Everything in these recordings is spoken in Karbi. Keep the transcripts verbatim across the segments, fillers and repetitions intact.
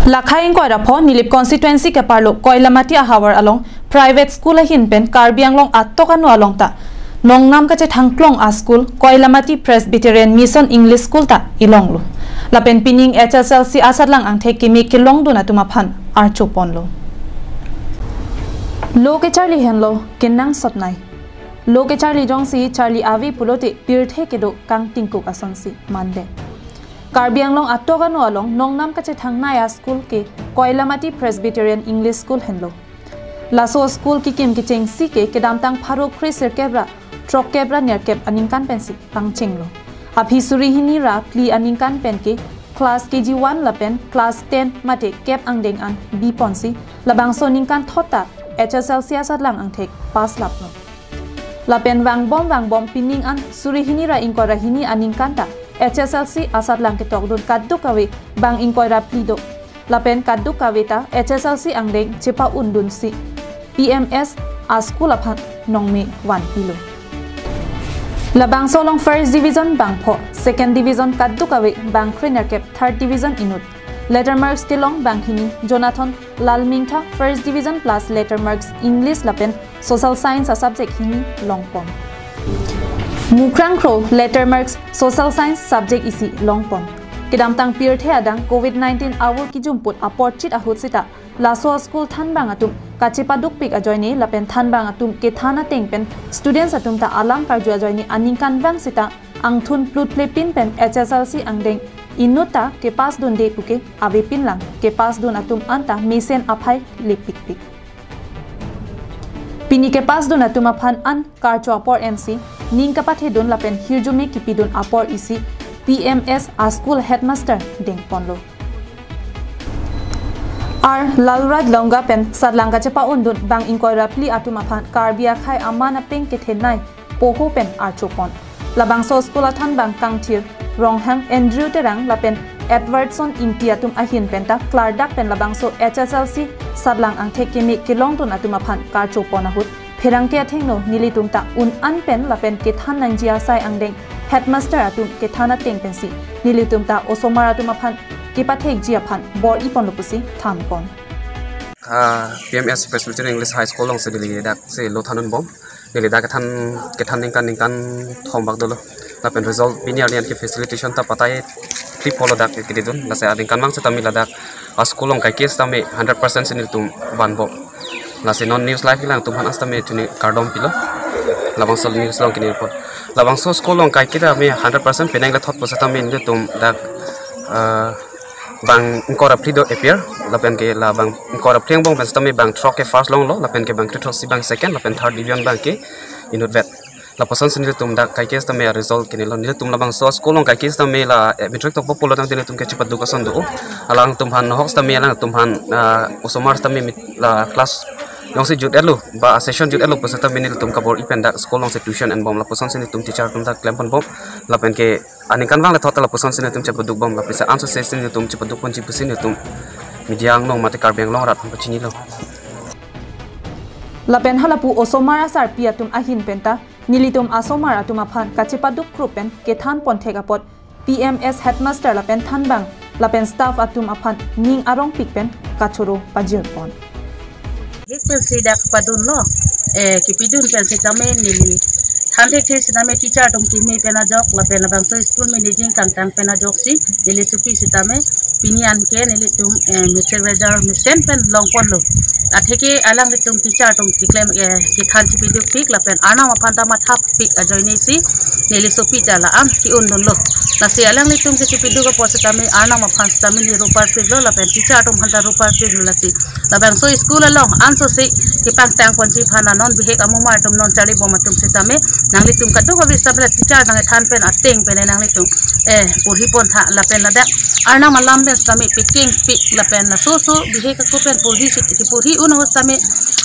Lakhai ingkoi ra pho Nilip constituency keparlo Koilamati ahavar along private school ahin pen Karbi Anglong atok anu along ta nongnam kachethangklong a school Koilamati Presbyterian Mission English School ta ilonglo. Lapen pining H S L C asatlang angthek keme kelongdun atum aphan archoponlo. Lo kecharli henlo kenangsotnei. Lo kecharli jongsi charli ave pulote pirthe kedo kangtingkuk asonsi mande. Karbi Anglong atok anu along nongnam kachethangnei a school ke Koilamati Presbyterian English School henlo. Laso school kekim kechengsi ke kedamtang pharo kre sirkep ra throkkep ra nerkep aningkan pensi pangchenglo. Aphi suri hini ra phli aningkan pen ke class K G one lapen class ten mate kep angdeng an biponsi labangso ningkan thot ta H S L C asatlang angthek pass laplo. Lapen vangbom vangbom pining an suri hini ra ingkoi ra hini aningkan ta H S L C asatlang ketokdun kadokave bang ingkoi ra phli do. Lapen kadokave ta H S L C angdeng chepa-undunsi P M S a school aphan nongme vanpilo. Labangso along first division bang pho, second division kadokave bang kre nerkep, third division inut. Letter marks kelong bang hini, Jonathan Lalmingtha first division plus letter marks English lapen Social Science a subject hini longpon. Mukrang Kro letter marks Social Science subject isi longpon. Kedamtang pirthe adang covid nineteen avur kijumput apor chit ahut sita laso school thanbang atum kachepadukpik ajoine lapen thanbang atum kethan ateng pen students atum ta alam karju ajoine aningkanvang sita angthun plutplepin pen H S L C angdeng inut ta kepass dunde puke avepinlang, kepass dun atum anta mesen aphai lepikpik. Pini kepass dun atum aphan an karcho apor ensi ning kapathedun lapen hirjume kipidun apor isi P M S a school headmaster dengponlo. R Lalraj Longa pen satlang kachepa-undun bang ingkoi ra phli atum aphan Karbi akhei aman apeng kethenei poho pen archopon. Labangso school athanbang Kangthir Ronghang, Andrew Terang lapen Edwardson Ingti atum ahin penta klardak pen labangso H S L C satlang angthek keme kelongdun atum aphan karchopon ahut pherangke athengno nelitum ta un-an pen lapen kethan nangji asai angdeng headmaster atum kethan ateng pensi nelitum ta osomar atum aphan kepathekji aphan bor-iponlo pusi thanpon. Ah, P M S Presbyterian English High School alongsi neli dak si lo thandunbom. Neli dak kethan, kethan ningkan, ningkan thom bak dolo. Lapen result pini arni anke facilitation ta patai trip holo dak kedidun. Lasi aningkanvang sitame ladak a school along kaike sitame hundred percent si nelitum vanbom. Lasi non news live kelang atum aphan an sitame chini kardom pilo. Labangso news along kini report. Labangso school along kaike sitame hundred percent penang le thot pusitame nelitum dak, ah, bang ingkoi ra phli do appear, lapen ke la bang ingkoi ra phli angbong pen sitame bang throk ke first longlo, lapen ke bang kre throksi bang second, lapen third division bang ke inutvet. Lapusonsi nelitum dak kaike sitame result kenilo, nelitum labangso school along kaike sitame la, eh, matric tokpo pulo tangte nelitum ke chepaduk ason do. Alangtum aphan nohok sitame alangtum aphan, ah, osomar sitame mit-, la class jongsi jut-etlo, ba session jut-etlo pusitame nelitum kabor-i pen dak school alongsi tuition enbom, lapusonsi nelitum teacher atum dak klemponbom, lapen ke aningkanvang le thot ta lapusonsi nelitum chepadukbom, lapisa anso sesi nelitum chepadukponji pusi nelitum media anglong mate Karbi Anglong arat aphan pachinilo. Lapen halapu osomar asarpi atum ahin penta nelitum asomar atum aphan kachepaduk krup pen kethanpon thek apot P M S headmaster lapen thanbang lapen staff atum aphan ning arongpik pen kachoro pajirpon. Hik pensi dak padunlo, eh, kipidun pen sitame neli than thekthe sitame teacher atum keme pen ajok lapen labangso school managing kangtang pen ajoksi neli sopi sitame pini anke nelitum, eh, matric result mesen pen longponlo. Atheke alanglitum teacher atum keklem, eh, kethan chipidukpik lapen Arnam aphan ta mathapik ajoinesi neli sopi ta la-an ke-undunlo. Lasi alanglitum kechipiduk apot sitame Arnam aphan sitame neli roparpiklo lapen teacher atum aphan ta roparpiklo lasi. Labangso school along ansosi kepangtangponji aphan non bihek amumar atum non charlibom atum sitame nanglitum kadokave sitame la teacher nangkethan pen ateng pen nanglitum, eh, porhipon tha lapen ladak Arnam alam pen sitame pekengpik lapen laso so bihek ako pen porhi si porhi un ahut sitame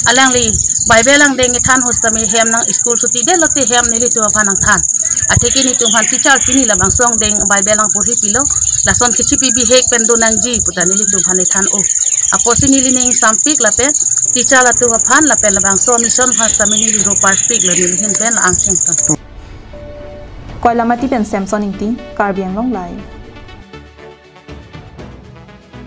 alangli Bible angdeng kethan ahut sitame hem nang school suti detlote hem nelitum aphan nangthan. Atheke nelitum aphan teacher pini labangso angdeng Bible nangporhipilo. Lason kechipi bihek pen do nangji puta nelitum aphan neli than-o. Apotsi neli ning sampik lapen teacher atum aphan lapen labangso mission aphan sitame neli roparpiklo neli ahin pen la-an seng than. Koilamati pen Samson Ingti, Karbi Anglong Live.